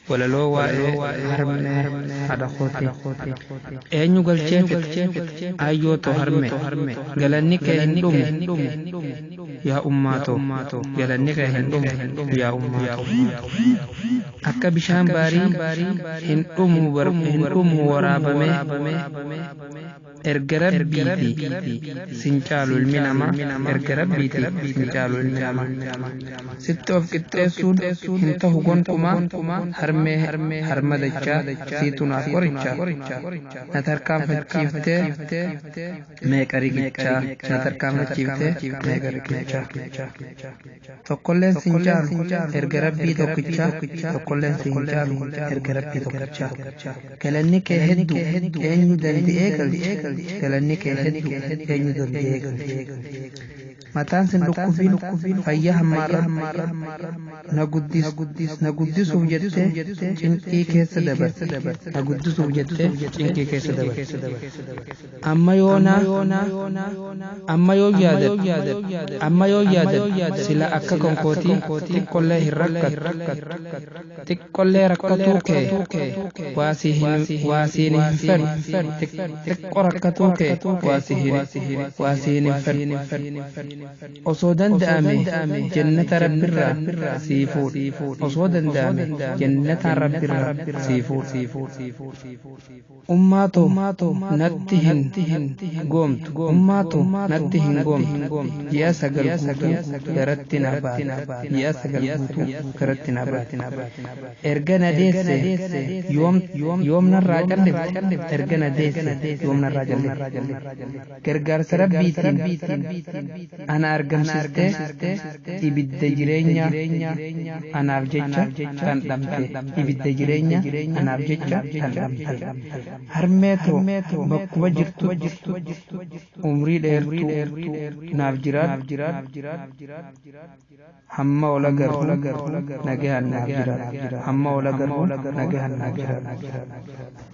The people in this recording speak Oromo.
Walaloo waa'ee harmee haadha kooti. Eenyu galchee fixe ayyoo too harme, galanni kee hin dhumu yaa ummaa too, galanni kee hin dhumu yaa ummaa too. Akka bishaan baarii hin dhumu waraabame, erga rabbiiti sin caalu ilmi namaa, erga rabbiiti sin caalu ilmi namaa. Sitti of qixxeessuun hin tahu gonkumaa, harmee harma dachaa siitu naaf qoricha. Na tarkaanfachiiftee meeqa riqichaa, na tarkaanfachiiftee meeqa riqichaa. Tokkolleen sin caalu erga rabbii tokkichaa, tokkolleen sin caalu erga rabbii tokkichaa. Galanni kee hedduu eenyu danda'ee galcha, galanni kee hedduu eenyu danda'ee galcha. Mataan sin dhukkubin fayyaa hammaarra, na guddisuuf jettee cinqii keessa dabarte, na guddisuuf jettee cinqii keessa dabarte. Amma yoonaa amma yoo yaadadhu, amma yoo yaadadhu, sila akka konkootii xiqqollee hin rakkattu. Xiqqollee rakkatuu kee waasiin hin fedhu, xiqqo rakkatuu kee waasiin hin fedhu. Osoo danda'ame jannata rabbirraa sii fuudhu, osoo danda'ame jannataan rabbirraa sii fuudhu. Ummaa too natti hin goomtu, ummaa too natti hin goomtu, ji'a 9 guutuu garatti na baate, ji'a 9 guutuu garatti na baate. Erga na deesse yoom narraa callifte, erga na deesse yoom narraa callifte. Gargaarsa rabbiitiin ana argamsiistee ibidda jireenyaa anaaf jecha dhandhamte, ibidda jireenyaa anaaf jecha dhandhamte. Harmee too bakkuma jirtutti umrii dheertuu naaf jiraadhu, hamma ol agarru nagahaan naaf jiraadhu, hamma ol agarru nagahaan naaf jiraadhu.